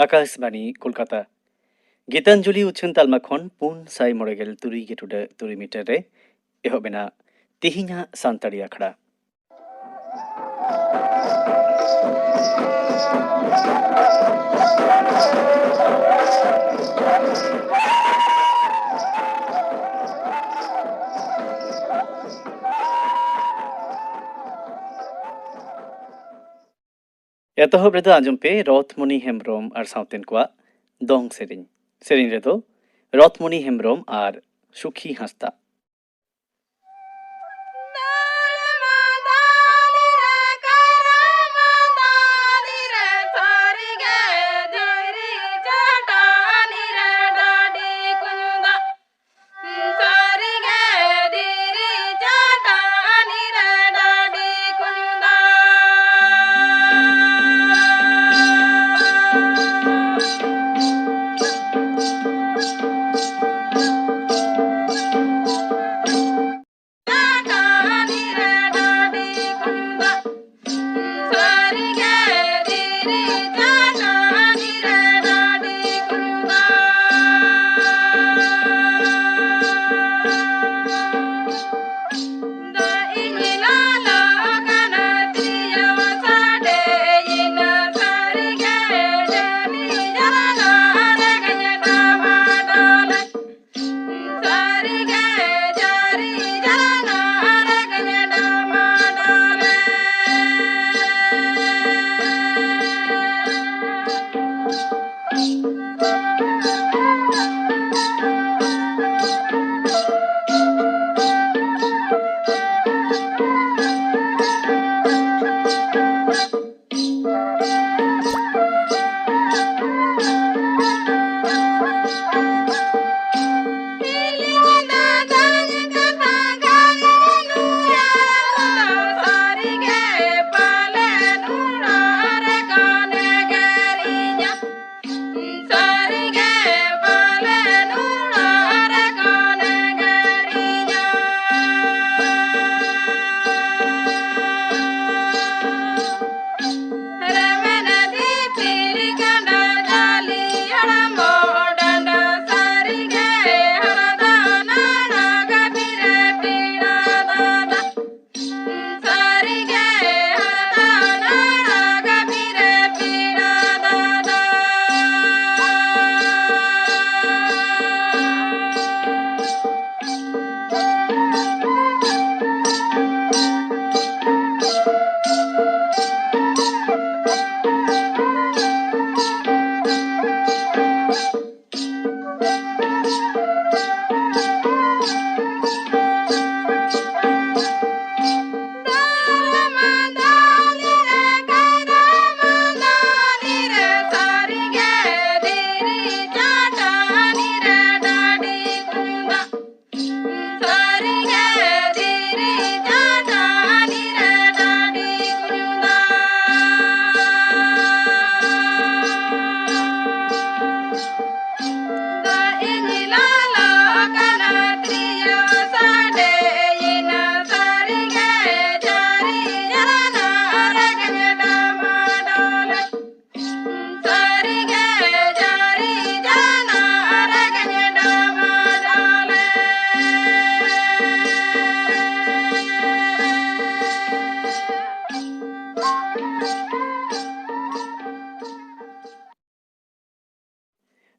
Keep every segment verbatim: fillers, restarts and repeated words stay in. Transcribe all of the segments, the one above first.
ᱟᱠᱟᱥᱵᱟᱬᱤ ᱠᱳᱞᱠᱟᱛᱟ᱾ ᱜᱤᱛᱟᱧᱡᱚᱞᱤ ᱩᱪᱷᱟᱹᱱ ᱛᱟᱞᱢᱟ ᱠᱷᱚᱱ ᱯᱩᱱ ᱥᱟᱭ ᱢᱚᱬᱮ ᱜᱮᱞ ᱛᱩᱨᱩᱭ ᱜᱮ ᱴᱩᱰᱟᱹᱜ ᱛᱩᱨᱩᱭ ᱢᱤᱴᱟᱨ ᱨᱮ ᱮᱦᱚᱵ ᱮᱱᱟ ᱛᱤᱦᱤᱧᱟᱜ ᱥᱟᱱᱛᱟᱲᱤ ᱟᱠᱷᱲᱟ᱾ ᱮᱛᱚᱦᱚᱵ ᱨᱮᱫᱚ ᱟᱸᱡᱚᱢ ᱯᱮ ᱨᱚᱛᱷᱢᱚᱱᱤ ᱦᱮᱢᱵᱽᱨᱚᱢ ᱟᱨ ᱥᱟᱶᱛᱮᱱ ᱠᱚᱣᱟᱜ ᱫᱚᱝ ᱥᱮᱨᱮᱧ᱾ ᱥᱮᱨᱮᱧ ᱨᱮᱫᱚ ᱨᱚᱛᱷᱢᱚᱱᱤ ᱦᱮᱢᱵᱽᱨᱚᱢ ᱟᱨ ᱥᱩᱠᱷᱤ ᱦᱟᱸᱥᱫᱟ᱾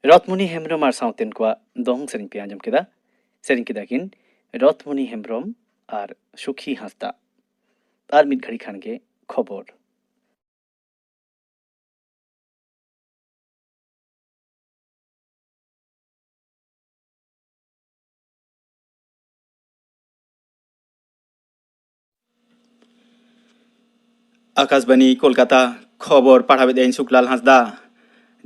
ᱨᱚᱛᱢᱩᱱᱤ ᱦᱮᱢᱵᱨᱚᱢ ᱟᱨ ᱥᱟᱶᱛᱮᱱ ᱠᱚᱣᱟᱜ ᱫᱚᱝ ᱥᱮᱨᱮᱧ ᱯᱮ ᱟᱸᱡᱚᱢ ᱠᱮᱫᱟ᱾ ᱥᱮᱨᱮᱧ ᱠᱮᱫᱟ ᱠᱤᱱ ᱨᱚᱛᱢᱩᱱᱤ ᱦᱮᱢᱵᱨᱚᱢ ᱟᱨ ᱥᱩᱠᱷᱤ ᱦᱟᱸᱥᱫᱟ᱾ ᱟᱨ ᱢᱤᱫ ᱜᱷᱟᱹᱲᱤ ᱠᱷᱟᱱ ᱜᱮ ᱠᱷᱚᱵᱚᱨ᱾ ᱟᱠᱟᱥᱵᱟᱱᱤ ᱠᱳᱞᱠᱟᱛᱟ, ᱠᱷᱚᱵᱚᱨ ᱯᱟᱲᱦᱟᱣᱮᱫ ᱟᱹᱧ ᱥᱩᱠᱞᱟᱞ ᱦᱟᱸᱥᱫᱟ᱾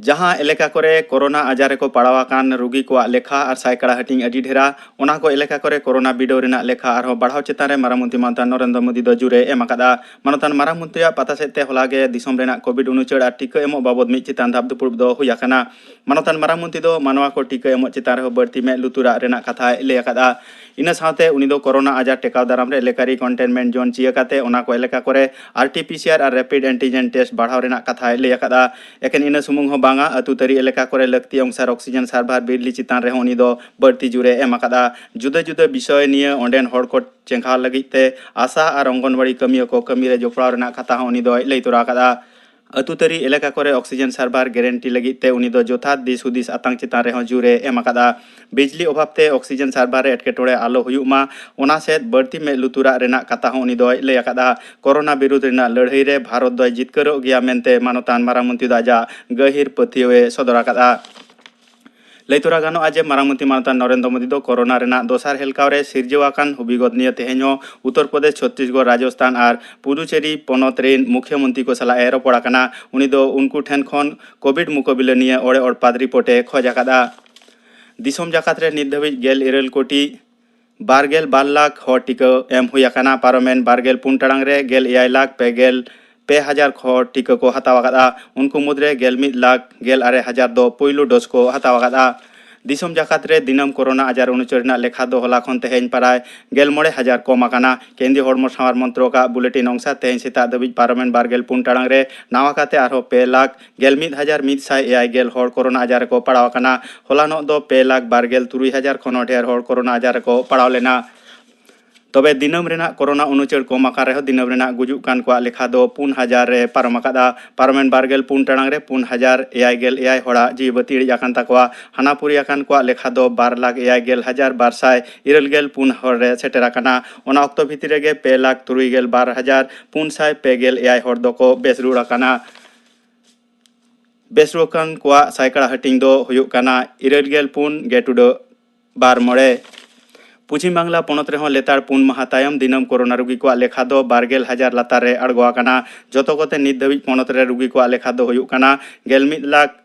ᱡᱟᱦᱟᱸ ᱮᱞᱟᱠᱟ ᱠᱚᱨᱮ ᱠᱳᱨᱳᱱᱟ ᱟᱡᱟᱨ ᱨᱮᱠᱚ ᱯᱟᱲᱟᱣ ᱟᱠᱟᱱ ᱨᱩᱜᱤ ᱠᱚᱣᱟᱜ ᱞᱮᱠᱷᱟ ᱟᱨ ᱥᱟᱭᱠᱟᱲᱟ ᱦᱟᱹᱴᱤᱧ ᱟᱹᱰᱤ ᱰᱷᱮᱨᱟ, ᱚᱱᱟ ᱠᱚ ᱮᱞᱟᱠᱟ ᱠᱚᱨᱮ ᱠᱳᱨᱳᱱᱟ ᱵᱤᱰᱟᱹᱣ ᱨᱮᱱᱟᱜ ᱞᱮᱠᱷᱟ ᱟᱨᱦᱚᱸ ᱵᱟᱲᱦᱟᱣ ᱪᱮᱛᱟᱱ ᱨᱮ ᱢᱟᱨᱟᱝ ᱢᱚᱱᱛᱨᱤ ᱢᱟᱱᱚᱛᱟᱱ ᱱᱚᱨᱮᱱᱫᱨᱚ ᱢᱳᱫᱤ ᱫᱚ ᱡᱳᱨᱮ ᱮᱢ ᱟᱠᱟᱫᱼᱟ᱾ ᱢᱟᱱᱚᱛᱟᱱ ᱢᱟᱨᱟᱝ ᱢᱚᱱᱛᱨᱤᱭᱟᱜ ᱯᱟᱛᱟ ᱥᱮᱫ ᱛᱮ ᱦᱚᱞᱟ ᱜᱮ ᱫᱤᱥᱚᱢ ᱨᱮᱱᱟᱜ ᱠᱳᱵᱷᱤᱰ ᱩᱱᱩᱪᱟᱹᱲ ᱟᱨ ᱴᱤᱠᱟᱹ ᱮᱢᱚᱜ ᱵᱟᱵᱚᱫ ᱢᱤᱫ ᱪᱮᱛᱟᱱ ᱫᱷᱟᱯ ᱫᱩᱯᱲᱩᱵ ᱫᱚ ᱦᱩᱭ ᱟᱠᱟᱱᱟ᱾ ᱢᱟᱱᱚᱛᱟᱱ ᱢᱟᱨᱟᱝ ᱢᱚᱱᱛᱨᱤ ᱫᱚ ᱢᱟᱱᱣᱟ ᱠᱚ ᱴᱤᱠᱟᱹ ᱮᱢᱚᱜ ᱪᱮᱛᱟᱱ ᱨᱮᱦᱚᱸ ᱵᱟᱹᱲᱛᱤ ᱢᱮᱫ ᱞᱩᱛᱩᱨᱟᱜ ᱨᱮᱱᱟᱜ ᱠᱟᱛᱷᱟᱭ ᱞᱟᱹᱭ ᱟᱠᱟᱫᱼᱟ᱾ ᱤᱱᱟᱹ ᱥᱟᱶᱛᱮ ᱩᱱᱤ ᱫᱚ ᱠᱳᱨᱳᱱᱟ ᱟᱡᱟᱨ ᱴᱮᱠᱟᱣ ᱫᱟᱨᱟᱢ ᱨᱮ ᱮᱞᱟᱠᱟᱨᱤ ᱠᱚᱱᱴᱮᱱᱢᱮᱱᱴ ᱡᱳᱱ ᱪᱤᱭᱟᱹ ᱠᱟᱛᱮ ᱚᱱᱟ ᱠᱚ ᱮᱞᱟᱠᱟ ᱠᱚᱨᱮ ᱟᱨ ᱴᱤ ᱯᱤ ᱥᱤ ᱟᱨ ᱟᱨ ᱨᱮᱯᱤᱰ ᱮᱱᱴᱤᱡᱮᱱ ᱴᱮᱥᱴ ᱵᱟᱲᱦᱟᱣ ᱨᱮᱱᱟᱜ ᱠᱟᱛᱷᱟᱭ ᱞᱟᱹᱭ ᱟᱠᱟᱫᱼᱟ᱾ ᱮᱠᱮᱱ ᱤᱱᱟᱹ ᱥᱩᱢᱩᱝ ᱦᱚᱸ ᱵᱟᱝᱟ, ᱟᱹᱛᱩ ᱛᱟᱹᱨᱤ ᱮᱞᱟᱠᱟ ᱠᱚᱨᱮ ᱞᱟᱹᱠᱛᱤ ᱚᱱᱩᱥᱟᱨ ᱚᱠᱥᱤᱡᱮᱱ ᱥᱟᱨᱵᱷᱟᱨ ᱵᱤᱡᱽᱞᱤ ᱪᱮᱛᱟᱱ ᱨᱮᱦᱚᱸ ᱩᱱᱤ ᱫᱚ ᱵᱟᱹᱲᱛᱤ ᱡᱳᱨᱮ ᱮᱢ ᱟᱠᱟᱫᱼᱟ᱾ ᱡᱩᱫᱟᱹ ᱡᱩᱫᱟᱹ ᱵᱤᱥᱚᱭ ᱱᱤᱭᱟᱹ ᱚᱸᱰᱮᱱ ᱦᱚᱲ ᱠᱚ ᱪᱮᱸᱜᱷᱟᱣ ᱞᱟᱹᱜᱤᱫ ᱛᱮ ᱟᱥᱟ ᱟᱨ ᱚᱝᱜᱚᱱᱣᱟᱲᱤ ᱠᱟᱹᱢᱤᱭᱟᱹ ᱠᱚ ᱠᱟᱹᱢᱤ ᱨᱮ ᱡᱚᱯᱲᱟᱣ ᱨᱮᱱᱟᱜ ᱠᱟᱛᱷᱟ ᱦᱚᱸ ᱩᱱᱤ ᱫᱚᱭ ᱞᱟᱹᱭ ᱛᱚᱨᱟ ᱟᱠᱟᱫᱼᱟ᱾ ᱟᱹᱛᱩ ᱛᱟᱹᱨᱤ ᱮᱞᱟᱠᱟ ᱠᱚᱨᱮ ᱚᱠᱥᱤᱡᱮᱱ ᱥᱟᱨᱵᱷᱟᱨ ᱜᱮᱨᱮᱱᱴᱤ ᱞᱟᱹᱜᱤᱫ ᱛᱮ ᱩᱱᱤ ᱫᱚ ᱡᱚᱛᱷᱟᱛ ᱫᱤᱥ ᱦᱩᱫᱤᱥ ᱟᱛᱟᱝ ᱪᱮᱛᱟᱱ ᱨᱮᱦᱚᱸ ᱡᱳᱨᱮ ᱮᱢ ᱟᱠᱟᱫᱼᱟ᱾ ᱵᱤᱡᱽᱞᱤ ᱚᱵᱷᱟᱵᱽ ᱛᱮ ᱚᱠᱥᱤᱡᱮᱱ ᱥᱟᱨᱵᱷᱟᱨ ᱨᱮ ᱮᱴᱠᱮᱴᱚᱬᱮ ᱟᱞᱚ ᱦᱩᱭᱩᱜ ᱢᱟ, ᱚᱱᱟ ᱥᱮᱫ ᱵᱟᱹᱲᱛᱤ ᱢᱮᱫ ᱞᱩᱛᱩᱨᱟᱜ ᱨᱮᱱᱟᱜ ᱠᱟᱛᱷᱟ ᱦᱚᱸ ᱩᱱᱤ ᱫᱚᱭ ᱞᱟᱹᱭ ᱟᱠᱟᱫᱼᱟ᱾ ᱠᱳᱨᱳᱱᱟ ᱵᱤᱨᱩᱫᱽ ᱨᱮᱱᱟᱜ ᱞᱟᱹᱲᱦᱟᱹᱭ ᱨᱮ ᱵᱷᱟᱨᱚᱛ ᱫᱚᱭ ᱡᱤᱛᱠᱟᱹᱨᱚᱜ ᱜᱮᱭᱟ ᱢᱮᱱᱛᱮ ᱢᱟᱱᱚᱛᱟᱱ ᱢᱟᱨᱟᱝ ᱢᱚᱱᱛᱨᱤ ᱫᱚ ᱟᱡᱟᱜ ᱜᱟᱹᱦᱤᱨ ᱯᱟᱹᱛᱭᱟᱹᱣ ᱮ ᱥᱚᱫᱚᱨ ᱟᱠᱟᱫᱼᱟ᱾ ᱞᱟᱹᱭ ᱛᱚᱨᱟ ᱜᱟᱱᱚᱜᱼᱟ ᱡᱮ ᱢᱟᱨᱟᱝ ᱢᱚᱱᱛᱨᱤ ᱢᱟᱱᱚᱛᱟᱱ ᱱᱚᱨᱮᱱᱫᱨᱚ ᱢᱳᱫᱤ ᱫᱚ ᱠᱳᱨᱳᱱᱟ ᱨᱮᱱᱟᱜ ᱫᱚᱥᱟᱨ ᱦᱮᱞᱠᱟᱣ ᱨᱮ ᱥᱤᱨᱡᱟᱹᱣ ᱟᱠᱟᱱ ᱦᱩᱵᱤᱜᱚᱫ ᱱᱤᱭᱟᱹ ᱛᱮᱦᱮᱧ ᱦᱚᱸ ᱩᱛᱛᱚᱨ ᱯᱨᱚᱫᱮᱥ, ᱪᱷᱚᱛᱛᱤᱥᱜᱚᱲ, ᱨᱟᱡᱚᱥᱛᱷᱟᱱ ᱟᱨ ᱯᱩᱫᱩᱪᱮᱨᱤ ᱯᱚᱱᱚᱛ ᱨᱮᱱ ᱢᱩᱠᱷᱭᱟᱹ ᱢᱚᱱᱛᱨᱤ ᱠᱚ ᱥᱟᱞᱟᱜ ᱮ ᱨᱚᱯᱚᱲ ᱟᱠᱟᱱᱟ᱾ ᱩᱱᱤ ᱫᱚ ᱩᱱᱠᱩ ᱴᱷᱮᱱ ᱠᱷᱚᱱ ᱠᱳᱵᱷᱤᱰ ᱢᱩᱠᱟᱹᱵᱤᱞᱟᱹ ᱱᱤᱭᱟᱹ ᱚᱲᱮ ᱚᱲᱯᱟᱛ ᱨᱤᱯᱳᱨᱴ ᱮ ᱠᱷᱚᱡᱽ ᱟᱠᱟᱫᱼᱟ᱾ ᱫᱤᱥᱚᱢ ᱡᱟᱠᱟᱛ ᱨᱮ ᱱᱤᱛ ᱫᱷᱟᱹᱵᱤᱡ ᱜᱮᱞ ᱤᱨᱟᱹᱞ ᱠᱳᱴᱤ ᱵᱟᱨᱜᱮᱞ ᱵᱟᱨ ᱞᱟᱠᱷ ᱦᱚᱲ ᱴᱤᱠᱟᱹ ᱮᱢ ᱦᱩᱭ ᱟᱠᱟᱱᱟ᱾ ᱯᱟᱨᱚᱢᱮᱱ ᱵᱟᱨᱜᱮᱞ ᱯᱩᱱ ᱴᱟᱲᱟᱝ ᱨᱮ ᱜᱮᱞ ᱮᱭᱟᱭ ᱞᱟᱠᱷ ᱯᱮ ᱜᱮᱞ ᱯᱮ ᱦᱟᱡᱟᱨ ᱦᱚᱲ ᱴᱤᱠᱟᱹ ᱠᱚ ᱦᱟᱛᱟᱣ ᱟᱠᱟᱫᱼᱟ᱾ ᱩᱱᱠᱩ ᱢᱩᱫᱽᱨᱮ ᱜᱮᱞ ᱢᱤᱫ ᱞᱟᱠᱷ ᱜᱮᱞ ᱟᱨᱮ ᱦᱟᱡᱟᱨ ᱫᱚ ᱯᱩᱭᱞᱩ ᱰᱳᱡᱽ ᱠᱚ ᱦᱟᱛᱟᱣ ᱟᱠᱟᱫᱼᱟ᱾ ᱫᱤᱥᱚᱢ ᱡᱟᱠᱟᱛ ᱨᱮ ᱫᱤᱱᱟᱹᱢ ᱠᱳᱨᱳᱱᱟ ᱟᱡᱟᱨ ᱩᱱᱩᱪᱟᱹᱨ ᱨᱮᱱᱟᱜ ᱞᱮᱠᱷᱟ ᱫᱚ ᱦᱚᱞᱟ ᱠᱷᱚᱱ ᱛᱮᱦᱮᱧ ᱯᱨᱟᱭ ᱜᱮᱞ ᱢᱚᱬᱮ ᱦᱟᱡᱟᱨ ᱠᱚᱢ ᱟᱠᱟᱱᱟ᱾ ᱠᱮᱱᱫᱨᱤᱭᱚ ᱦᱚᱲᱢᱚ ᱥᱟᱶᱟᱨ ᱢᱚᱱᱛᱨᱚᱠᱟᱜ ᱵᱩᱞᱮᱴᱤᱱ ᱚᱱᱩᱥᱟᱨ ᱛᱮᱦᱮᱧ ᱥᱮᱛᱟᱜ ᱫᱷᱟᱹᱵᱤᱡ ᱯᱟᱨᱚᱢᱮᱱ ᱵᱟᱨᱜᱮᱞ ᱯᱩᱱ ᱴᱟᱲᱟᱝ ᱨᱮ ᱱᱟᱣᱟ ᱠᱟᱛᱮ ᱟᱨᱦᱚᱸ ᱯᱮ ᱞᱟᱠᱷ ᱜᱮᱞ ᱢᱤᱫ ᱦᱟᱡᱟᱨ ᱢᱤᱫ ᱥᱟᱭ ᱮᱭᱟᱭ ᱜᱮᱞ ᱦᱚᱲ ᱠᱳᱨᱳᱱᱟ ᱟᱡᱟᱨ ᱨᱮᱠᱚ ᱯᱟᱲᱟᱣ ᱟᱠᱟᱱᱟ᱾ ᱦᱚᱞᱟᱱᱚᱜ ᱫᱚ ᱯᱮ ᱞᱟᱠᱷ ᱵᱟᱨᱜᱮᱞ ᱛᱩᱨᱩᱭ ᱦᱟᱡᱟᱨ ᱠᱷᱚᱱ ᱦᱚᱸ ᱰᱷᱮᱨ ᱦᱚᱲ ᱠᱳᱨᱳᱱᱟ ᱟᱡᱟᱨ ᱨᱮᱠᱚ ᱯᱟᱲᱟᱣ ᱞᱮᱱᱟ᱾ ᱛᱚᱵᱮ ᱫᱤᱱᱟᱹᱢ ᱨᱮᱱᱟᱜ ᱠᱳᱨᱳᱱᱟ ᱩᱱᱩᱪᱟᱹᱲ ᱠᱚᱢ ᱟᱠᱟᱱ ᱨᱮᱦᱚᱸ ᱫᱤᱱᱟᱹᱢ ᱨᱮᱱᱟᱜ ᱜᱩᱡᱩᱜ ᱠᱟᱱ ᱠᱚᱣᱟᱜ ᱞᱮᱠᱷᱟ ᱫᱚ ᱯᱩᱱ ᱦᱟᱡᱟᱨ ᱨᱮ ᱯᱟᱨᱚᱢ ᱟᱠᱟᱫᱼᱟ᱾ ᱯᱟᱨᱚᱢᱮᱱ ᱵᱟᱨ ᱜᱮᱞ ᱯᱩᱱ ᱴᱟᱲᱟᱝ ᱨᱮ ᱯᱩᱱ ᱦᱟᱡᱟᱨ ᱮᱭᱟᱭ ᱜᱮᱞ ᱮᱭᱟᱭ ᱦᱚᱲᱟᱜ ᱡᱤᱣᱤ ᱵᱟᱹᱛᱤ ᱤᱲᱤᱡ ᱟᱠᱟᱱ ᱛᱟᱠᱚᱣᱟ᱾ ᱦᱟᱱᱟᱯᱩᱨᱤ ᱟᱠᱟᱱ ᱠᱚᱣᱟᱜ ᱞᱮᱠᱷᱟ ᱫᱚ ᱵᱟᱨ ᱞᱟᱠᱷ ᱮᱭᱟᱭ ᱜᱮᱞ ᱦᱟᱡᱟᱨ ᱵᱟᱨ ᱥᱟᱭ ᱤᱨᱟᱹᱞ ᱜᱮᱞ ᱯᱩᱱ ᱦᱚᱲ ᱨᱮ ᱥᱮᱴᱮᱨ ᱟᱠᱟᱱᱟ᱾ ᱚᱱᱟ ᱚᱠᱛᱚ ᱵᱷᱤᱛᱤᱨ ᱨᱮᱜᱮ ᱯᱮ ᱞᱟᱠᱷ ᱛᱩᱨᱩᱭ ᱜᱮᱞ ᱵᱟᱨ ᱦᱟᱡᱟᱨ ᱯᱩᱱ ᱥᱟᱭ ᱯᱮ ᱜᱮᱞ ᱮᱭᱟᱭ ᱦᱚᱲ ᱫᱚᱠᱚ ᱵᱮᱥ ᱨᱩᱣᱟᱹᱲ ᱟᱠᱟᱱᱟ᱾ ᱵᱮᱥ ᱨᱩᱣᱟᱹᱲ ᱟᱠᱟᱱ ᱠᱚᱣᱟᱜ ᱥᱟᱭᱠᱟᱲᱟ ᱦᱟᱹᱴᱤᱧ ᱫᱚ ᱦᱩᱭᱩᱜ ᱠᱟᱱᱟ ᱤᱨᱟᱹᱞ ᱜᱮᱞ ᱯᱩᱱ ᱜᱮ ᱴᱩᱰᱟᱹᱜ ᱵᱟᱨ ᱢᱚᱬᱮ᱾ ᱯᱚᱪᱷᱤᱢ ᱵᱟᱝᱞᱟ ᱯᱚᱱᱚᱛ ᱨᱮᱦᱚᱸ ᱞᱮᱛᱟᱲ ᱯᱩᱱ ᱢᱟᱦᱟ ᱛᱟᱭᱚᱢ ᱫᱤᱱᱟᱹᱢ ᱠᱳᱨᱳᱱᱟ ᱨᱩᱜᱤ ᱠᱚᱣᱟᱜ ᱞᱮᱠᱷᱟ ᱫᱚ ᱵᱟᱨ ᱜᱮᱞ ᱦᱟᱡᱟᱨ ᱞᱟᱛᱟᱨ ᱨᱮ ᱟᱬᱜᱚ ᱟᱠᱟᱱᱟ᱾ ᱡᱚᱛᱚ ᱠᱚᱛᱮ ᱱᱤᱛ ᱫᱷᱟᱹᱵᱤᱡ ᱯᱚᱱᱚᱛ ᱨᱮ ᱨᱩᱜᱤ ᱠᱚᱣᱟᱜ ᱞᱮᱠᱷᱟ ᱫᱚ ᱦᱩᱭᱩᱜ ᱠᱟᱱᱟ ᱜᱮᱞ ᱢᱤᱫ ᱞᱟᱠᱷ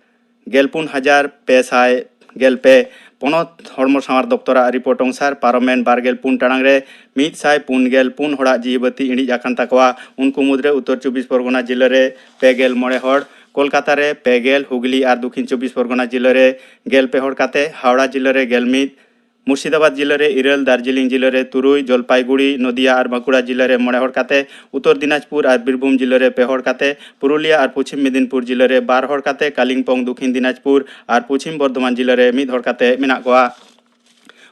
ᱜᱮᱞ ᱯᱩᱱ ᱦᱟᱡᱟᱨ ᱯᱮ ᱥᱟᱭ ᱜᱮᱞ ᱯᱮ᱾ ᱯᱚᱱᱚᱛ ᱦᱚᱲᱢᱚ ᱥᱟᱶᱟᱨ ᱫᱚᱯᱛᱚᱨᱟᱜ ᱨᱤᱯᱳᱨᱴ ᱚᱱᱩᱥᱟᱨ ᱯᱟᱨᱚᱢᱮᱱ ᱵᱟᱨ ᱜᱮᱞ ᱯᱩᱱ ᱴᱟᱲᱟᱝ ᱨᱮ ᱢᱤᱫ ᱥᱟᱭ ᱯᱩᱱ ᱜᱮᱞ ᱯᱩᱱ ᱦᱚᱲᱟᱜ ᱡᱤᱣᱤ ᱵᱟᱹᱛᱤ ᱤᱬᱤᱡ ᱟᱠᱟᱱ ᱛᱟᱠᱚᱣᱟ᱾ ᱩᱱᱠᱩ ᱢᱩᱫᱽᱨᱮ ᱩᱛᱛᱚᱨ ᱪᱚᱵᱵᱤᱥ ᱯᱚᱨᱜᱚᱱᱟ ᱡᱤᱞᱟᱹ ᱨᱮ ᱯᱮ ᱜᱮᱞ ᱢᱚᱬᱮ ᱦᱚᱲ, ᱠᱳᱞᱠᱟᱛᱟ ᱨᱮ ᱯᱮ ᱜᱮᱞ, ᱦᱩᱜᱽᱞᱤ ᱟᱨ ᱫᱚᱠᱷᱤᱱ ᱪᱚᱵᱵᱤᱥ ᱯᱚᱨᱜᱚᱱᱟ ᱡᱤᱞᱟᱹ ᱨᱮ ᱜᱮᱞ ᱯᱮ ᱦᱚᱲ ᱠᱟᱛᱮ, ᱦᱟᱣᱲᱟ ᱡᱤᱞᱟᱹ ᱨᱮ ᱜᱮᱞ ᱢᱤᱫ, ᱢᱩᱨᱥᱤᱫᱟᱵᱟᱫᱽ ᱡᱤᱞᱟᱹ ᱨᱮ ᱤᱨᱟᱹᱞ, ᱫᱟᱨᱡᱤᱞᱤᱝ ᱡᱤᱞᱟᱹ ᱨᱮ ᱛᱩᱨᱩᱭ, ᱡᱚᱞᱯᱟᱭᱜᱩᱲᱤ, ᱱᱚᱫᱤᱭᱟ ᱟᱨ ᱵᱟᱸᱠᱩᱲᱟ ᱡᱤᱞᱟᱹ ᱨᱮ ᱢᱚᱬᱮ ᱦᱚᱲ ᱠᱟᱛᱮ, ᱩᱛᱛᱚᱨ ᱫᱤᱱᱟᱡᱽᱯᱩᱨ ᱟᱨ ᱵᱤᱨᱵᱷᱩᱢ ᱡᱤᱞᱟᱹ ᱨᱮ ᱯᱮ ᱦᱚᱲ ᱠᱟᱛᱮ, ᱯᱩᱨᱩᱞᱤᱭᱟ ᱟᱨ ᱯᱚᱪᱷᱤᱢ ᱢᱮᱫᱤᱱᱯᱩᱨ ᱡᱤᱞᱟᱹ ᱨᱮ ᱵᱟᱨ ᱦᱚᱲ ᱠᱟᱛᱮ, ᱠᱟᱞᱤᱢᱯᱚᱝ, ᱫᱚᱠᱷᱤᱱ ᱫᱤᱱᱟᱡᱽᱯᱩᱨ ᱟᱨ ᱯᱚᱪᱷᱤᱢ ᱵᱚᱨᱫᱷᱚᱢᱟᱱ ᱡᱤᱞᱟᱹ ᱨᱮ ᱢᱤᱫ ᱦᱚᱲ ᱠᱟᱛᱮ ᱢᱮᱱᱟᱜ ᱠᱚᱣᱟ᱾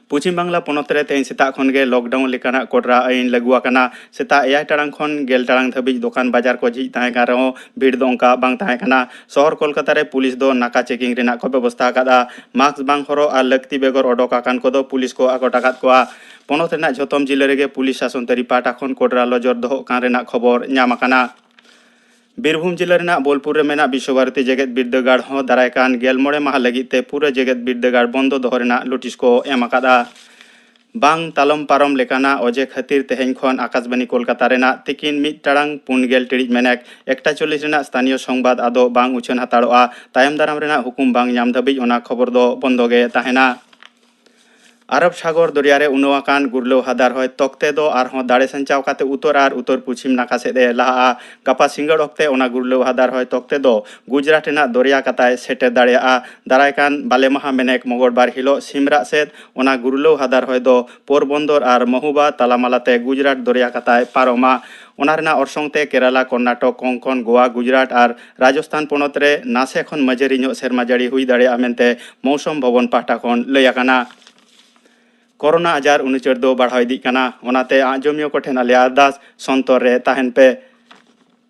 ᱯᱚᱪᱷᱤᱢ ᱵᱟᱝᱞᱟ ᱯᱚᱱᱚᱛ ᱨᱮ ᱛᱮᱦᱮᱧ ᱥᱮᱛᱟᱜ ᱠᱷᱚᱱ ᱜᱮ ᱞᱚᱠᱰᱟᱣᱩᱱ ᱞᱮᱠᱟᱱᱟᱜ ᱠᱚᱴᱨᱟ ᱟᱹᱭᱤᱱ ᱞᱟᱹᱜᱩ ᱟᱠᱟᱱᱟ᱾ ᱥᱮᱛᱟᱜ ᱮᱭᱟᱭ ᱴᱟᱲᱟᱝ ᱠᱷᱚᱱ ᱜᱮᱞ ᱴᱟᱲᱟᱝ ᱫᱷᱟᱹᱵᱤᱡ ᱫᱚᱠᱟᱱ ᱵᱟᱡᱟᱨ ᱠᱚ ᱡᱷᱤᱡ ᱛᱟᱦᱮᱸ ᱠᱟᱱ ᱨᱮᱦᱚᱸ ᱵᱷᱤᱲ ᱫᱚ ᱚᱱᱠᱟ ᱵᱟᱝ ᱛᱟᱦᱮᱸ ᱠᱟᱱᱟ᱾ ᱥᱚᱦᱚᱨ ᱠᱳᱞᱠᱟᱛᱟ ᱨᱮ ᱯᱩᱞᱤᱥ ᱫᱚ ᱱᱟᱠᱟ ᱪᱮᱠᱤᱝ ᱨᱮᱱᱟᱜ ᱠᱚ ᱵᱮᱵᱚᱥᱛᱷᱟ ᱟᱠᱟᱫᱼᱟ᱾ ᱢᱟᱥᱠ ᱵᱟᱝ ᱦᱚᱨᱚᱜ ᱟᱨ ᱞᱟᱹᱠᱛᱤ ᱵᱮᱜᱚᱨ ᱚᱰᱚᱠ ᱟᱠᱟᱱ ᱠᱚᱫᱚ ᱯᱩᱞᱤᱥ ᱠᱚ ᱟᱠᱚᱴ ᱟᱠᱟᱫ ᱠᱚᱣᱟ᱾ ᱯᱚᱱᱚᱛ ᱨᱮᱱᱟᱜ ᱡᱷᱚᱛᱚᱢ ᱡᱤᱞᱟᱹ ᱨᱮᱜᱮ ᱯᱩᱞᱤᱥ ᱥᱟᱥᱚᱱ ᱛᱟᱹᱨᱤ ᱯᱟᱦᱴᱟ ᱠᱷᱚᱱ ᱠᱚᱴᱨᱟ ᱞᱚᱡᱚᱨ ᱫᱚᱦᱚᱜ ᱠᱟᱱ ᱨᱮᱱᱟᱜ ᱠᱷᱚᱵᱚᱨ ᱧᱟᱢ ᱟᱠᱟᱱᱟ᱾ ᱵᱤᱨᱵᱷᱩᱢ ᱡᱤᱞᱟᱹ ᱨᱮᱱᱟᱜ ᱵᱳᱞᱯᱩᱨ ᱨᱮ ᱢᱮᱱᱟᱜ ᱵᱤᱥᱥᱚ ᱵᱷᱟᱨᱚᱛᱤ ᱡᱮᱜᱮᱛ ᱵᱤᱨᱫᱟᱹᱜᱟᱲ ᱦᱚᱸ ᱫᱟᱨᱟᱭ ᱠᱟᱱ ᱜᱮᱞ ᱢᱚᱬᱮ ᱢᱟᱦᱟ ᱞᱟᱹᱜᱤᱫ ᱛᱮ ᱯᱩᱨᱟᱹ ᱡᱮᱜᱮᱛ ᱵᱤᱨᱫᱟᱹᱜᱟᱲ ᱵᱚᱱᱫᱚ ᱫᱚᱦᱚ ᱨᱮᱱᱟᱜ ᱱᱳᱴᱤᱥ ᱠᱚ ᱮᱢ ᱟᱠᱟᱫᱼᱟ᱾ ᱵᱟᱝ ᱛᱟᱞᱚᱢ ᱯᱟᱨᱚᱢ ᱞᱮᱠᱟᱱᱟᱜ ᱚᱡᱮ ᱠᱷᱟᱹᱛᱤᱨ ᱛᱮᱦᱮᱧ ᱠᱷᱚᱱ ᱟᱠᱟᱥᱵᱟᱱᱤ ᱠᱳᱞᱠᱟᱛᱟ ᱨᱮᱱᱟᱜ ᱛᱤᱠᱤᱱ ᱢᱤᱫ ᱴᱟᱲᱟᱝ ᱯᱩᱱ ᱜᱮᱞ ᱴᱤᱲᱤᱡ ᱢᱮᱱᱮᱠ ᱮᱠᱴᱟ ᱪᱚᱞᱞᱤᱥ ᱨᱮᱱᱟᱜ ᱥᱛᱷᱟᱱᱤᱭᱚ ᱥᱚᱝᱵᱟᱫ ᱟᱫᱚ ᱵᱟᱝ ᱩᱪᱷᱟᱹᱱ ᱦᱟᱛᱟᱲᱚᱜᱼᱟ᱾ ᱛᱟᱭᱚᱢ ᱫᱟᱨᱟᱢ ᱨᱮᱱᱟᱜ ᱦᱩᱠᱩᱢ ᱵᱟᱝ ᱧᱟᱢ ᱫᱷᱟᱹᱵᱤᱡ ᱚᱱᱟ ᱠᱷᱚᱵᱚᱨ ᱫᱚ ᱵᱚᱱᱫᱚ ᱜᱮ ᱛᱟᱦᱮᱱᱟ᱾ ᱟᱨᱚᱵ ᱥᱟᱜᱚᱨ ᱫᱚᱨᱭᱟ ᱨᱮ ᱩᱱᱟᱹᱣ ᱟᱠᱟᱱ ᱜᱩᱨᱞᱟᱹᱣ ᱦᱟᱫᱟᱨ ᱦᱚᱭ ᱛᱚᱠᱛᱮ ᱫᱚ ᱟᱨᱦᱚᱸ ᱫᱟᱲᱮ ᱥᱟᱧᱪᱟᱣ ᱠᱟᱛᱮ ᱩᱛᱚᱨ ᱟᱨ ᱩᱛᱚᱨ ᱯᱚᱪᱷᱤᱢ ᱱᱟᱠᱷᱟ ᱥᱮᱫ ᱮ ᱞᱟᱦᱟᱜᱼᱟ᱾ ᱜᱟᱯᱟ ᱥᱤᱸᱜᱟᱹᱲ ᱚᱠᱛᱮ ᱚᱱᱟ ᱜᱩᱨᱞᱟᱹᱣ ᱦᱟᱫᱟᱨ ᱦᱚᱭ ᱛᱚᱠᱛᱮ ᱫᱚ ᱜᱩᱡᱽᱨᱟᱴ ᱨᱮᱱᱟᱜ ᱫᱚᱨᱭᱟ ᱠᱟᱛᱟᱭ ᱥᱮᱴᱮᱨ ᱫᱟᱲᱮᱭᱟᱜᱼᱟ᱾ ᱫᱟᱨᱟᱭ ᱠᱟᱱ ᱵᱟᱞᱮ ᱢᱟᱦᱟ ᱢᱮᱱᱮᱠ ᱢᱚᱝᱜᱚᱞᱵᱟᱨ ᱦᱤᱞᱳᱜ ᱥᱤᱢᱨᱟᱜ ᱥᱮᱫ ᱚᱱᱟ ᱜᱩᱨᱞᱟᱹᱣ ᱦᱟᱫᱟᱨ ᱦᱚᱭ ᱫᱚ ᱯᱳᱨᱵᱚᱱᱫᱚᱨ ᱟᱨ ᱢᱚᱦᱩᱵᱟ ᱛᱟᱞᱟᱢᱟᱞᱟ ᱛᱮ ᱜᱩᱡᱽᱨᱟᱴ ᱫᱚᱨᱭᱟ ᱠᱟᱛᱟᱭ ᱯᱟᱨᱚᱢᱟ᱾ ᱚᱱᱟ ᱨᱮᱱᱟᱜ ᱚᱨᱥᱚᱝ ᱛᱮ ᱠᱮᱨᱟᱞᱟ, ᱠᱚᱨᱱᱟᱴᱚᱠ, ᱠᱚᱝᱠᱚᱱ, ᱜᱳᱣᱟ, ᱜᱩᱡᱽᱨᱟᱴ ᱟᱨ ᱨᱟᱡᱚᱥᱛᱷᱟᱱ ᱯᱚᱱᱚᱛ ᱨᱮ ᱱᱟᱥᱮ ᱠᱷᱚᱱ ᱢᱟᱹᱡᱷᱟᱹᱨᱤ ᱧᱚᱜ ᱥᱮᱨᱢᱟ ᱡᱟᱹᱲᱤ ᱦᱩᱭ ᱫᱟᱲᱮᱭᱟᱜᱼᱟ ᱢᱮᱱᱛᱮ ᱢᱳᱣᱥᱚᱢ ᱵᱷᱚᱵᱚᱱ ᱯᱟᱦᱴᱟ ᱠᱷᱚᱱ ᱞᱟᱹᱭ ᱟᱠᱟᱱᱟ᱾ ᱠᱳᱨᱳᱱᱟ ᱟᱡᱟᱨ ᱩᱱᱩᱪᱟᱹᱨ ᱫᱚ ᱵᱟᱲᱦᱟᱣ ᱤᱫᱤᱜ ᱠᱟᱱᱟ, ᱚᱱᱟᱛᱮ ᱟᱸᱡᱚᱢᱤᱭᱟᱹ ᱠᱚᱴᱷᱮᱱ ᱟᱞᱮᱭᱟᱜ ᱟᱨᱫᱟᱥ, ᱥᱚᱱᱛᱚᱨ ᱨᱮ ᱛᱟᱦᱮᱱ ᱯᱮ᱾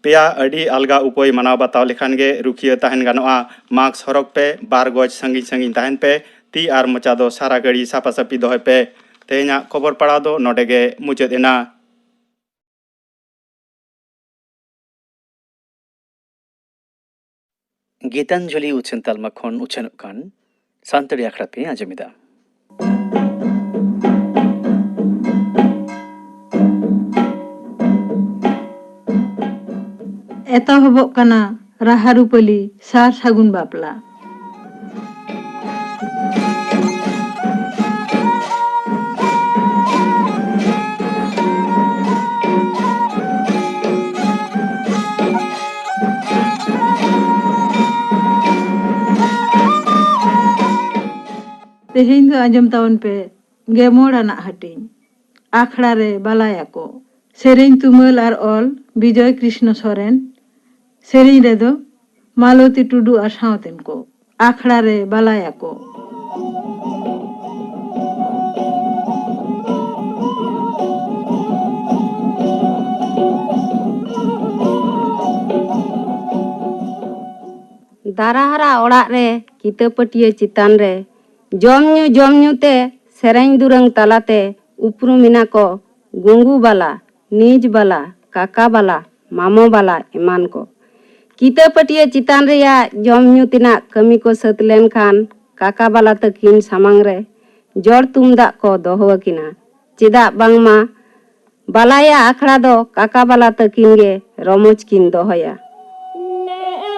ᱯᱮᱭᱟ ᱟᱹᱰᱤ ᱟᱞᱜᱟ ᱩᱯᱟᱹᱭ ᱢᱟᱱᱟᱣ ᱵᱟᱛᱟᱣ ᱞᱮᱠᱷᱟᱱ ᱜᱮ ᱨᱩᱠᱷᱤᱭᱟᱹ ᱛᱟᱦᱮᱱ ᱜᱟᱱᱚᱜᱼᱟ᱾ ᱢᱟᱥᱠ ᱦᱚᱨᱚᱜᱽ ᱯᱮ, ᱵᱟᱨ ᱜᱚᱡ ᱥᱟᱺᱜᱤᱧ ᱥᱟᱺᱜᱤᱧ ᱛᱟᱦᱮᱱ ᱯᱮ, ᱛᱤ ᱟᱨ ᱢᱚᱪᱟ ᱫᱚ ᱥᱟᱨᱟ ᱜᱷᱟᱹᱲᱤ ᱥᱟᱯᱷᱟ ᱥᱟᱹᱯᱷᱤ ᱫᱚᱦᱚᱭ ᱯᱮ᱾ ᱛᱮᱦᱮᱧᱟᱜ ᱠᱷᱚᱵᱚᱨ ᱯᱟᱲᱦᱟᱣ ᱫᱚ ᱱᱚᱰᱮ ᱜᱮ ᱢᱩᱪᱟᱹᱫ ᱮᱱᱟ᱾ ᱜᱤᱛᱟᱧᱡᱚᱞᱤ ᱩᱪᱷᱟᱹᱱ ᱛᱟᱞᱢᱟ ᱠᱷᱚᱱ ᱩᱪᱷᱟᱹᱱᱚᱜ ᱠᱟᱱ ᱥᱟᱱᱛᱟᱲᱤ ᱟᱠᱷᱲᱟ ᱯᱮ ᱟᱸᱡᱚᱢ ᱮᱫᱟ᱾ ᱮᱛᱚᱦᱚᱵᱚᱜ ᱠᱟᱱᱟ ᱨᱟᱦᱟ ᱨᱩᱯᱟᱹᱞᱤ ᱥᱟᱨ ᱥᱟᱹᱜᱩᱱ ᱵᱟᱯᱞᱟ᱾ ᱛᱮᱦᱮᱧ ᱫᱚ ᱟᱸᱡᱚᱢ ᱛᱟᱵᱚᱱ ᱯᱮ ᱜᱮᱢᱚᱲ ᱟᱱᱟᱜ ᱦᱟᱹᱴᱤᱧ, ᱟᱠᱷᱲᱟ ᱨᱮ ᱵᱟᱞᱟᱭᱟ ᱠᱚ᱾ ᱥᱮᱨᱮᱧ ᱛᱩᱢᱟᱹᱞ ᱟᱨ ᱚᱞ ᱵᱤᱡᱚᱭ ᱠᱨᱤᱥᱱᱚ ᱥᱚᱨᱮᱱ, ᱥᱮᱨᱮᱧ ᱨᱮᱫᱚ ᱢᱟᱞᱚᱛᱤ ᱴᱩᱰᱩ ᱟᱨ ᱥᱟᱶᱛᱮᱱ ᱠᱚ᱾ ᱟᱠᱷᱲᱟ ᱨᱮ ᱵᱟᱞᱟᱭᱟ ᱠᱚ᱾ ᱫᱟᱨᱟᱦᱟᱨᱟ ᱚᱲᱟᱜ ᱨᱮ ᱠᱤᱛᱟᱹ ᱯᱟᱹᱴᱭᱟᱹ ᱪᱮᱛᱟᱱ ᱨᱮ ᱡᱚᱢ ᱧᱩ ᱡᱚᱢ ᱧᱩ ᱛᱮ ᱥᱮᱨᱮᱧ ᱫᱩᱨᱟᱹᱝ ᱛᱟᱞᱟᱛᱮ ᱩᱯᱨᱩᱢ ᱮᱱᱟ ᱠᱚ ᱜᱩᱝᱜᱩ ᱵᱟᱞᱟ, ᱱᱤᱡ ᱵᱟᱞᱟ, ᱠᱟᱠᱟ ᱵᱟᱞᱟ, ᱢᱟᱢᱚ ᱵᱟᱞᱟ ᱮᱢᱟᱱ ᱠᱚ᱾ ᱠᱤᱛᱟᱹ ᱯᱟᱹᱴᱭᱟᱹ ᱪᱮᱛᱟᱱ ᱨᱮᱭᱟᱜ ᱡᱚᱢ ᱧᱩ ᱛᱮᱱᱟᱜ ᱠᱟᱹᱢᱤ ᱠᱚ ᱥᱟᱹᱛ ᱞᱮᱱᱠᱷᱟᱱ ᱠᱟᱠᱟ ᱵᱟᱞᱟ ᱛᱟᱹᱠᱤᱱ ᱥᱟᱢᱟᱝ ᱨᱮ ᱡᱚᱲ ᱛᱩᱢᱫᱟᱜ ᱠᱚ ᱫᱚᱦᱚ ᱟᱹᱠᱤᱱᱟ᱾ ᱪᱮᱫᱟᱜ ᱵᱟᱝᱢᱟ ᱵᱟᱞᱟᱭᱟ ᱟᱠᱷᱲᱟ ᱫᱚ ᱠᱟᱠᱟ ᱵᱟᱞᱟ ᱛᱟᱹᱠᱤᱱ ᱜᱮ ᱨᱚᱢᱚᱡᱽ ᱠᱤᱱ ᱫᱚᱦᱚᱭᱟ᱾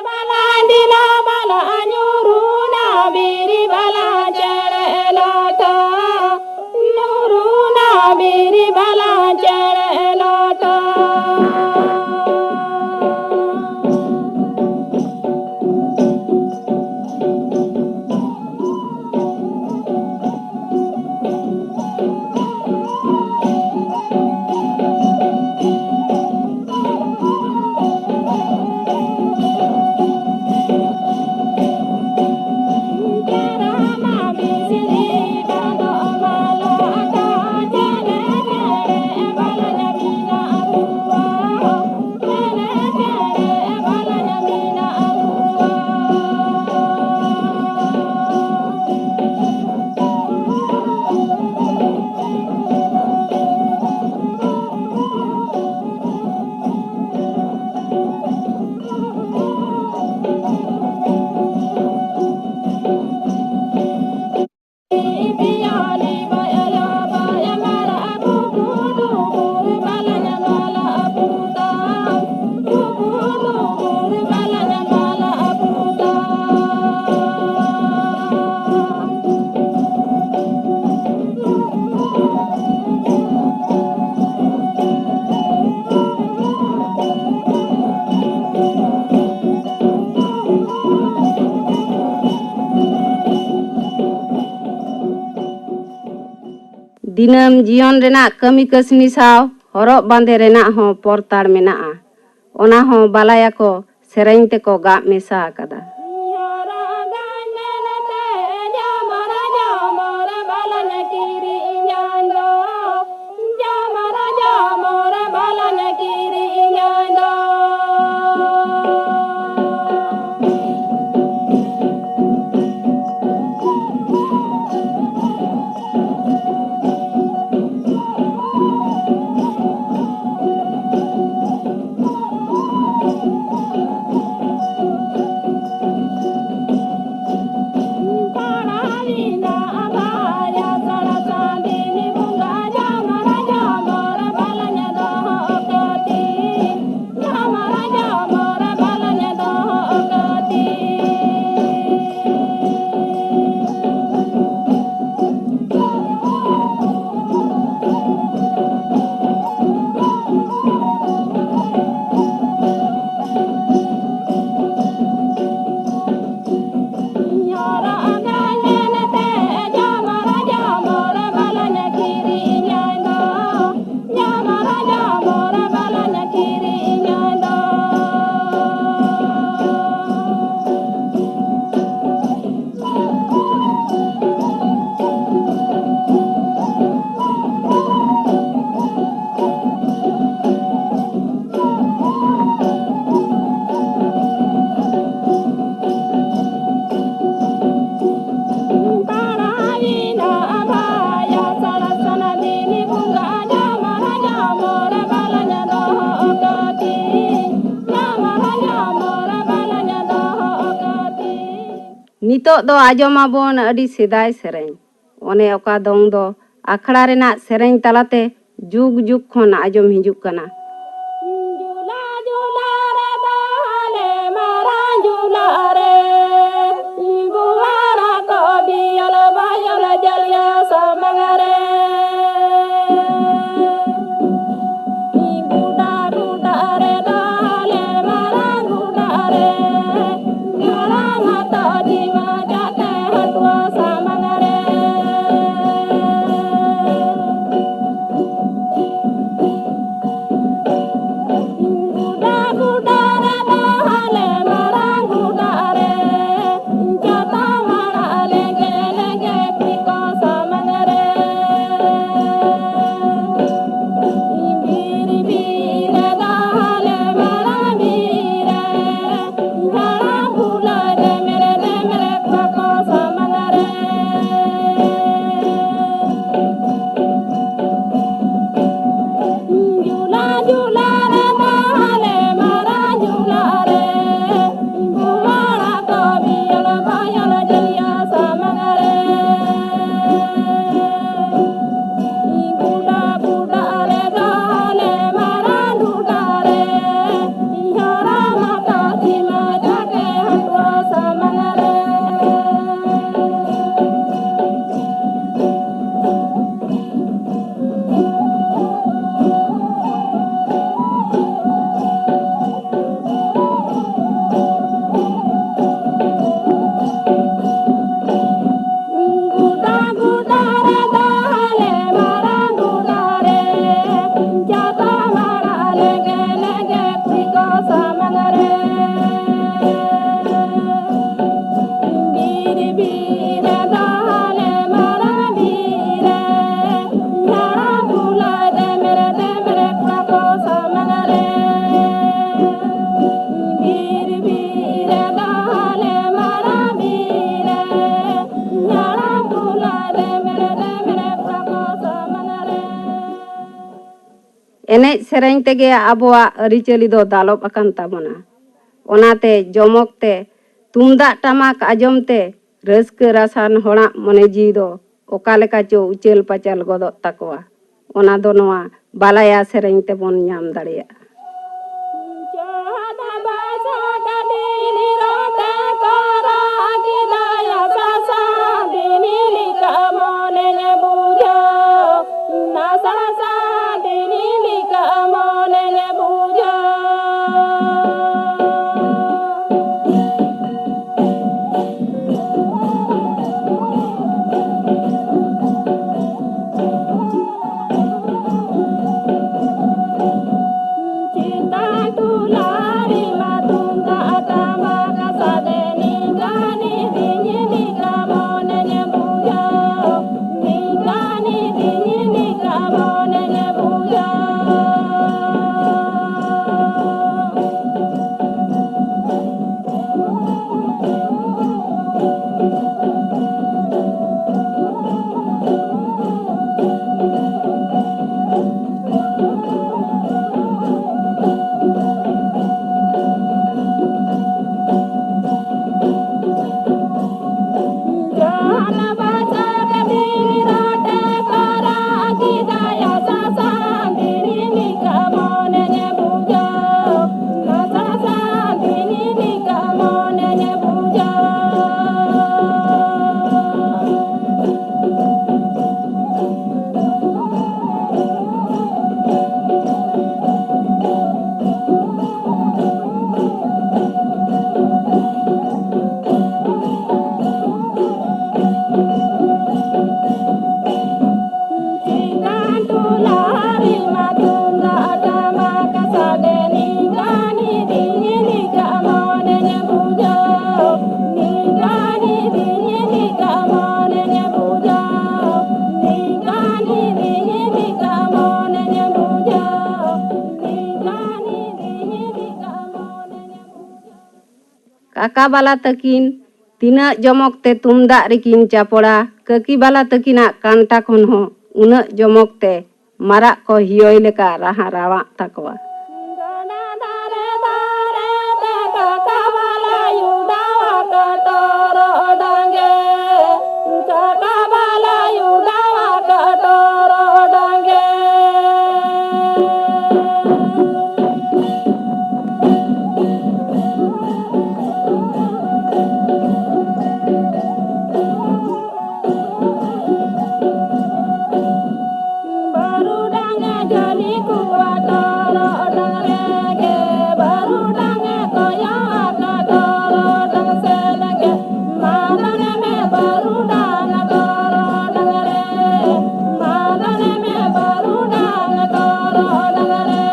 ᱵᱟᱞᱟ ᱰᱤᱞᱟ ᱵᱟᱞᱟ ᱧᱩᱨᱩᱱᱟ ᱵᱤᱨᱤ ᱵᱟᱞᱟ ᱪᱮᱬᱮ ᱞᱚᱴᱟ, ᱧᱩᱨᱩᱱᱟ ᱵᱤᱨᱤ ᱵᱟᱞᱟ ᱪᱮᱬᱮ ᱞᱚᱴᱟ᱾ ᱫᱤᱱᱟᱹᱢ ᱡᱤᱭᱚᱱ ᱨᱮᱱᱟᱜ ᱠᱟᱹᱢᱤ ᱠᱟᱹᱥᱱᱤ ᱥᱟᱶ ᱦᱚᱨᱚᱜ ᱵᱟᱸᱫᱮ ᱨᱮᱱᱟᱜ ᱦᱚᱸ ᱯᱚᱨᱛᱟᱲ ᱢᱮᱱᱟᱜᱼᱟ᱾ ᱚᱱᱟ ᱦᱚᱸ ᱵᱟᱞᱟᱭᱟ ᱠᱚ ᱥᱮᱨᱮᱧ ᱛᱮᱠᱚ ᱜᱟᱜ ᱢᱮᱥᱟ ᱟᱠᱟᱫᱟ᱾ ᱱᱤᱛᱚᱜ ᱫᱚ ᱟᱸᱡᱚᱢ ᱟᱵᱚᱱ ᱟᱹᱰᱤ ᱥᱮᱫᱟᱭ ᱥᱮᱨᱮᱧ᱾ ᱚᱱᱮ ᱚᱠᱟ ᱫᱚᱝ ᱫᱚ ᱟᱠᱷᱲᱟ ᱨᱮᱱᱟᱜ ᱥᱮᱨᱮᱧ ᱛᱟᱞᱟᱛᱮ ᱡᱩᱜᱽ ᱡᱩᱜᱽ ᱠᱷᱚᱱ ᱟᱸᱡᱚᱢ ᱦᱤᱡᱩᱜ ᱠᱟᱱᱟ᱾ ᱡᱩᱞᱟ ᱡᱩᱞᱟ ᱨᱮ ᱫᱟᱦᱞᱮ ᱢᱟᱨᱟᱝ ᱡᱩᱞᱟ ᱨᱮ, ᱜᱩᱣᱟᱨᱟ ᱠᱚ ᱵᱤᱭᱚᱞ ᱵᱟᱭᱚᱞ ᱡᱟᱹᱞᱤᱭᱟ ᱥᱟᱢᱟᱝ ᱨᱮ᱾ ᱜᱩᱰᱟ ᱜᱩᱰᱟ ᱨᱮ ᱫᱟᱦᱞᱮ ᱢᱟᱨᱟᱝ ᱜᱩᱰᱟ ᱨᱮ, ᱜᱟᱲᱟ ᱢᱟᱛᱚ ᱡᱤᱣᱟ ᱡᱟᱛᱮ ᱦᱟᱹᱴᱩᱣᱟᱹ ᱥᱟᱢᱟᱝ ᱨᱮ᱾ ᱮᱱᱮᱡ ᱥᱮᱨᱮᱧ ᱛᱮᱜᱮ ᱟᱵᱚᱣᱟᱜ ᱟᱹᱨᱤᱪᱟᱹᱞᱤ ᱫᱚ ᱫᱟᱞᱚᱵ ᱟᱠᱟᱱ ᱛᱟᱵᱚᱱᱟ᱾ ᱚᱱᱟᱛᱮ ᱡᱚᱢᱚᱠ ᱛᱮ ᱛᱩᱢᱫᱟᱜ ᱴᱟᱢᱟᱠ ᱟᱸᱡᱚᱢ ᱛᱮ ᱨᱟᱹᱥᱠᱟᱹ ᱨᱟᱥᱟᱱ ᱦᱚᱲᱟᱜ ᱢᱚᱱᱮ ᱡᱤᱣᱤ ᱫᱚ ᱚᱠᱟ ᱞᱮᱠᱟ ᱪᱚ ᱩᱪᱟᱹᱞ ᱯᱟᱪᱟᱞ ᱜᱚᱫᱚᱜ ᱛᱟᱠᱚᱣᱟ᱾ ᱚᱱᱟ ᱫᱚ ᱱᱚᱣᱟ ᱵᱟᱞᱟᱭᱟ ᱥᱮᱨᱮᱧ ᱛᱮᱵᱚᱱ ᱧᱟᱢ ᱫᱟᱲᱮᱭᱟᱜᱼᱟ᱾ ᱠᱟᱠᱟ ᱵᱟᱞᱟ ᱛᱟᱹᱠᱤᱱ ᱛᱤᱱᱟᱹᱜ ᱡᱚᱢᱚᱠ ᱛᱮ ᱛᱩᱢᱫᱟᱜ ᱨᱮᱠᱤᱱ ᱪᱟᱯᱚᱲᱟ, ᱠᱟᱹᱠᱤ ᱵᱟᱞᱟ ᱛᱟᱹᱠᱤᱱᱟᱜ ᱠᱟᱱᱴᱟ ᱠᱷᱚᱱ ᱦᱚᱸ ᱩᱱᱟᱹᱜ ᱡᱚᱢᱚᱠ ᱛᱮ ᱢᱟᱨᱟᱜ ᱠᱚ ᱦᱤᱭᱚᱭ ᱞᱮᱠᱟ ᱨᱟᱦᱟ ᱨᱟᱣᱟᱜ ᱛᱟᱠᱚᱣᱟ᱾ ᱜᱟᱰᱟ ᱫᱷᱟᱨᱮ ᱫᱷᱟᱨᱮ ᱛᱮ ᱠᱟᱠᱟ ᱵᱟᱞᱟᱭᱩ ᱰᱟᱣᱟ ᱠᱟᱴᱚᱨ ᱰᱟᱝᱜᱮ, ᱠᱟᱠᱟ ᱵᱟᱞᱟᱭᱩ ᱰᱟᱣᱟ ᱠᱟᱴᱚᱨ ᱰᱟᱝᱜᱮ᱾ ᱵᱟᱹᱨᱩᱰᱟᱝ ᱮ ᱡᱷᱟᱹᱞᱤ ᱠᱚᱣᱟ ᱴᱚᱨᱚᱰᱟᱝ ᱨᱮᱜᱮ, ᱵᱟᱹᱨᱩᱰᱟᱝ ᱮ ᱠᱚᱭᱚᱜ ᱟᱠᱟ ᱴᱚᱨᱚᱰᱟᱝ ᱥᱮᱫ ᱜᱮ᱾ ᱢᱟ ᱫᱚᱱᱮ ᱢᱮ ᱵᱟᱹᱨᱩᱰᱟᱝ ᱴᱚᱨᱚᱰᱟᱝ ᱨᱮ, ᱢᱟ ᱫᱚᱱᱮ ᱢᱮ ᱵᱟᱹᱨᱩᱰᱟᱝ ᱴᱚᱨᱚᱰᱟᱝ ᱨᱮ᱾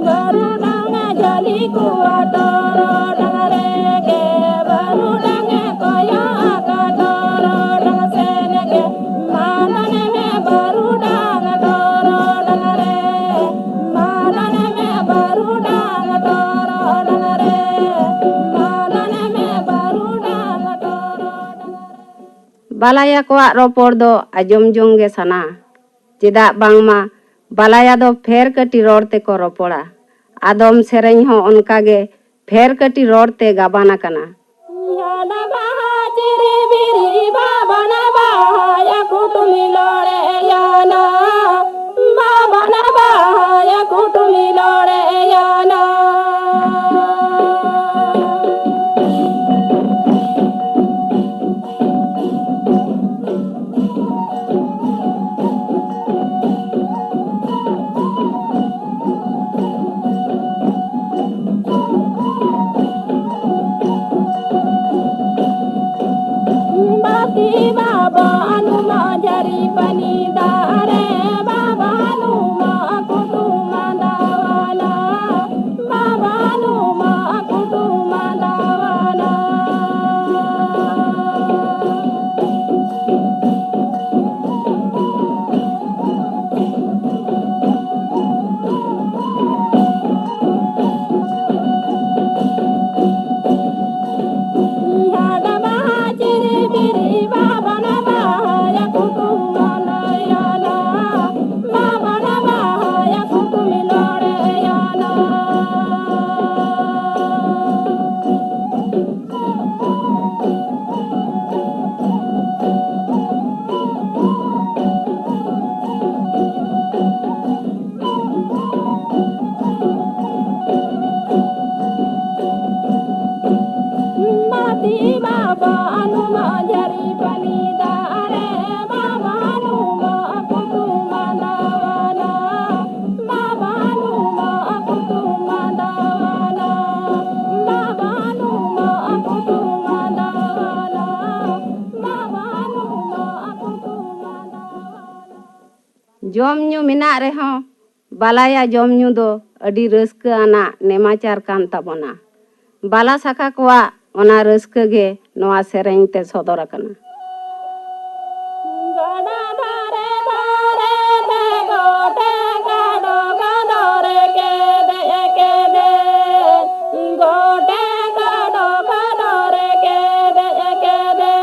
ᱵᱟᱹᱨᱩᱰᱟᱝ ᱮ ᱡᱷᱟᱹᱞᱤ ᱠᱚᱣᱟ ᱴᱚᱨᱚᱰᱟᱝ ᱨᱮᱜᱮ, ᱵᱟᱹᱨᱩᱰᱟᱝ ᱮ ᱠᱚᱭᱚᱜ ᱟᱠᱟ ᱴᱚᱨᱚᱰᱟᱝ ᱥᱮᱱ ᱜᱮ᱾ ᱢᱟ ᱫᱚᱱᱮ ᱢᱮ ᱵᱟᱹᱨᱩᱰᱟᱝ ᱴᱚᱨᱚᱰᱟᱝ ᱨᱮ, ᱢᱟ ᱫᱚᱱᱮ ᱢᱮ ᱵᱟᱹᱨᱩᱰᱟᱝ ᱴᱚᱨᱚᱰᱟᱝ ᱨᱮ, ᱢᱟ ᱫᱚᱱᱮ ᱢᱮ ᱵᱟᱹᱨᱩᱰᱟᱝ ᱴᱚᱨᱚᱰᱟᱝ ᱨᱮ᱾ ᱵᱟᱞᱟᱭᱟ ᱠᱚᱣᱟᱜ ᱨᱚᱯᱚᱲ ᱫᱚ ᱟᱸᱡᱚᱢ ᱡᱚᱝ ᱜᱮ ᱥᱟᱱᱟ᱾ ᱪᱮᱫᱟᱜ ᱵᱟᱝᱢᱟ ᱵᱟᱞᱟᱭᱟ ᱫᱚ ᱯᱷᱮᱨ ᱠᱟᱹᱴᱤ ᱨᱚᱲ ᱛᱮᱠᱚ ᱨᱚᱯᱚᱲᱟ᱾ ᱟᱫᱚᱢ ᱥᱮᱨᱮᱧ ᱦᱚᱸ ᱚᱱᱠᱟ ᱜᱮ ᱯᱷᱮᱨ ᱠᱟᱹᱴᱤ ᱨᱚᱲ ᱛᱮ ᱜᱟᱵᱟᱱ ᱟᱠᱟᱱᱟ᱾ ᱭᱟᱱᱟ ᱵᱟᱦᱟ ᱪᱤᱨᱤ ᱵᱤᱨᱤ ᱵᱟᱵᱟᱱᱟ ᱵᱟᱦᱟᱭᱟ ᱠᱩᱴᱩᱢᱤ ᱞᱚᱲᱮ ᱭᱟᱱᱟ, ᱵᱟᱵᱟᱱᱟ ᱵᱟᱦᱟᱭᱟ ᱠᱩᱴᱩᱢᱤ ᱞᱚᱲᱮ ᱭᱟᱱᱟ᱾ ᱡᱚᱢ ᱧᱩ ᱢᱮᱱᱟᱜ ᱨᱮᱦᱚᱸ, ᱵᱟᱞᱟᱭᱟ ᱡᱚᱢ ᱧᱩ ᱫᱚ ᱟᱹᱰᱤ ᱨᱟᱹᱥᱠᱟᱹ ᱟᱱᱟᱜ ᱱᱮᱢᱟᱪᱟᱨ ᱠᱟᱱ ᱛᱟᱵᱚᱱᱟ᱾ ᱵᱟᱞᱟ ᱥᱟᱠᱷᱟ ᱠᱚᱣᱟᱜ ᱚᱱᱟ ᱨᱟᱹᱥᱠᱟᱹ ᱜᱮ ᱱᱚᱣᱟ ᱥᱮᱨᱮᱧ ᱛᱮ ᱥᱚᱫᱚᱨ ᱟᱠᱟᱱᱟ᱾ ᱜᱟᱰᱟ ᱫᱷᱟᱨᱮ ᱫᱷᱟᱨᱮ ᱛᱮ ᱜᱚᱴᱮ ᱜᱟᱰᱚ ᱜᱟᱰᱚ ᱨᱮ ᱠᱮᱫᱮᱡ ᱠᱮᱫᱮᱡ, ᱜᱚᱴᱮ ᱜᱟᱰᱚ ᱜᱟᱰᱚ ᱨᱮ ᱠᱮᱫᱮᱡ ᱠᱮᱫᱮᱡ᱾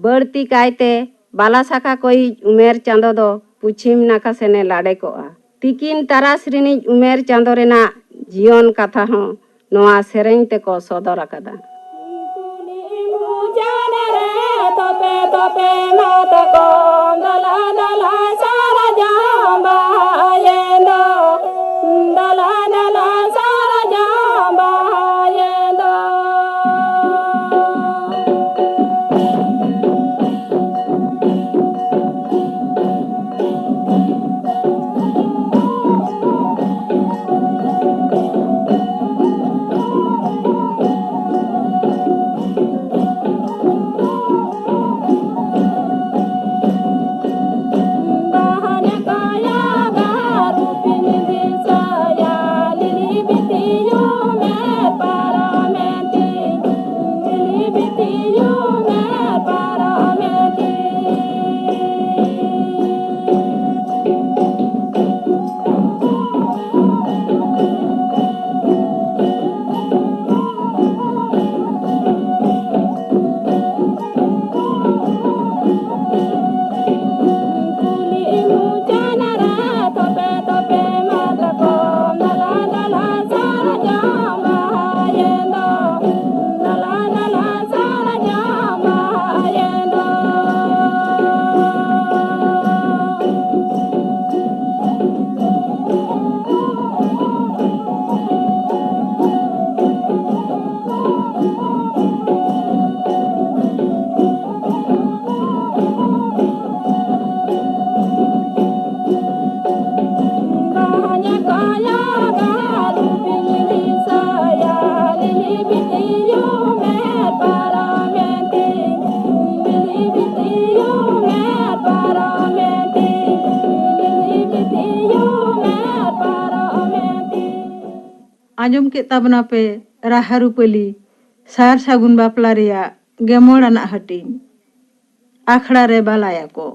ᱵᱟᱹᱲᱛᱤ ᱠᱟᱭᱛᱮ ᱵᱟᱞᱟ ᱥᱟᱠᱷᱟ ᱠᱚᱭᱤᱡ ᱩᱢᱮᱨ ᱪᱟᱸᱫᱚ ᱫᱚ ᱯᱩᱪᱷᱤᱢ ᱱᱟᱠᱷᱟ ᱥᱮᱱᱮ ᱞᱟᱰᱮ ᱠᱚᱜᱼᱟ᱾ ᱛᱤᱠᱤᱱ ᱛᱟᱨᱟᱥ ᱨᱤᱱᱤᱡ ᱩᱢᱮᱨ ᱪᱟᱸᱫᱚ ᱨᱮᱱᱟᱜ ᱡᱤᱭᱚᱱ ᱠᱟᱛᱷᱟ ᱦᱚᱸ ᱱᱚᱣᱟ ᱥᱮᱨᱮᱧ ᱛᱮᱠᱚ ᱥᱚᱫᱚᱨ ᱟᱠᱟᱫᱟ᱾ ᱟᱸᱡᱚᱢ ᱠᱮᱫ ᱛᱟᱵᱚᱱᱟ ᱯᱮ ᱨᱟᱦᱟ ᱨᱩᱯᱟᱹᱞᱤ ᱥᱟᱨ ᱥᱟᱹᱜᱩᱱ ᱵᱟᱯᱞᱟ ᱨᱮᱭᱟᱜ ᱜᱮᱢᱚᱲ ᱟᱱᱟᱜ ᱦᱟᱹᱴᱤᱧ᱾ ᱟᱠᱷᱲᱟ ᱨᱮ ᱵᱟᱞᱟᱭᱟ ᱠᱚ᱾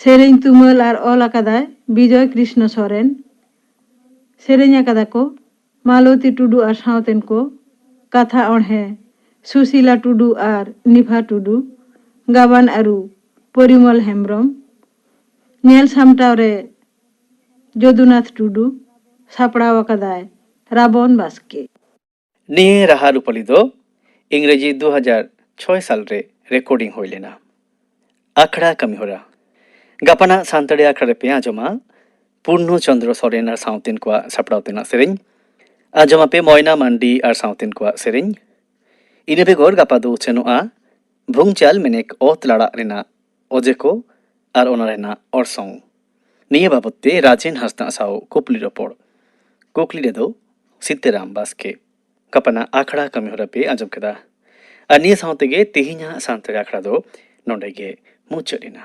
ᱥᱮᱨᱮᱧ ᱛᱩᱢᱟᱹᱞ ᱟᱨ ᱚᱞ ᱟᱠᱟᱫᱟᱭ ᱵᱤᱡᱚᱭ ᱠᱨᱤᱥᱱᱚ ᱥᱚᱨᱮᱱ᱾ ᱥᱮᱨᱮᱧ ᱟᱠᱟᱫᱟ ᱠᱚ ᱢᱟᱞᱚᱛᱤ ᱴᱩᱰᱩ ᱟᱨ ᱥᱟᱶᱛᱮᱱ ᱠᱚ᱾ ᱠᱟᱛᱷᱟ ᱚᱬᱦᱮ ᱥᱩᱥᱤᱞᱟ ᱴᱩᱰᱩ ᱟᱨ ᱱᱤᱯᱷᱟ ᱴᱩᱰᱩ᱾ ᱜᱟᱵᱟᱱ ᱟᱹᱨᱩ ᱯᱚᱨᱤᱢᱚᱞ ᱦᱮᱢᱵᱨᱚᱢ᱾ ᱧᱮᱞ ᱥᱟᱢᱴᱟᱣ ᱨᱮ ᱡᱚᱫᱩᱱᱟᱛᱷ ᱴᱩᱰᱩ᱾ ᱥᱟᱯᱲᱟᱣ ᱟᱠᱟᱫᱟᱭ ᱨᱟᱵᱚᱱ ᱵᱟᱥᱠᱮ᱾ ᱱᱤᱭᱟᱹ ᱨᱟᱦᱟ ᱨᱩᱯᱟᱹᱞᱤ ᱫᱚ ᱤᱝᱨᱮᱡᱤ ᱫᱩ ᱦᱟᱡᱟᱨ ᱪᱷᱚᱭ ᱥᱟᱞ ᱨᱮ ᱨᱮᱠᱚᱨᱰᱤᱝ ᱦᱩᱭ ᱞᱮᱱᱟ᱾ ᱟᱠᱷᱲᱟ ᱠᱟᱹᱢᱤᱦᱚᱨᱟ᱾ ᱜᱟᱯᱟᱱᱟᱜ ᱥᱟᱱᱛᱟᱲᱤ ᱟᱠᱷᱲᱟ ᱨᱮᱯᱮ ᱟᱸᱡᱚᱢᱟ ᱯᱩᱨᱱᱚ ᱪᱚᱸᱫᱽᱨᱚ ᱥᱚᱨᱮᱱ ᱟᱨ ᱥᱟᱶᱛᱮᱱ ᱠᱚᱣᱟᱜ ᱥᱟᱯᱲᱟᱣ ᱛᱮᱱᱟᱜ ᱥᱮᱨᱮᱧ᱾ ᱟᱸᱡᱚᱢᱟᱯᱮ ᱢᱚᱭᱱᱟ ᱢᱟᱱᱰᱤ ᱟᱨ ᱥᱟᱶᱛᱮᱱ ᱠᱚᱣᱟᱜ ᱥᱮᱨᱮᱧ᱾ ᱤᱱᱟᱹ ᱵᱮᱜᱚᱨ ᱜᱟᱯᱟ ᱫᱚ ᱩᱪᱷᱟᱹᱱᱚᱜᱼᱟ ᱵᱷᱩᱝᱪᱟᱞ ᱢᱮᱱᱮᱠ ᱚᱛ ᱞᱟᱲᱟᱜ ᱨᱮᱱᱟᱜ ᱚᱡᱮ ᱠᱚ ᱟᱨ ᱚᱱᱟ ᱨᱮᱱᱟᱜ ᱚᱨᱥᱚᱝ᱾ ᱱᱤᱭᱟᱹ ᱵᱟᱵᱚᱫ ᱛᱮ ᱨᱟᱡᱮᱱ ᱦᱟᱸᱥᱫᱟ ᱥᱟᱶ ᱠᱩᱠᱞᱤ ᱨᱚᱯᱚᱲ᱾ ᱠᱩᱠᱞᱤ ᱨᱮᱫᱚ ᱥᱤᱛᱟᱹᱨᱟᱢ ᱵᱟᱥᱠᱮ᱾ ᱜᱟᱯᱟᱱᱟᱜ ᱟᱠᱷᱲᱟ ᱠᱟᱹᱢᱤᱦᱚᱨᱟ ᱯᱮ ᱟᱸᱡᱚᱢ ᱠᱮᱫᱟ᱾ ᱟᱨ ᱱᱤᱭᱟᱹ ᱥᱟᱶ ᱛᱮᱜᱮ ᱛᱮᱦᱮᱧᱟᱜ ᱥᱟᱱᱛᱟᱲᱤ ᱟᱠᱷᱲᱟ ᱫᱚ ᱱᱚᱰᱮ ᱜᱮ ᱢᱩᱪᱟᱹᱫ ᱮᱱᱟ᱾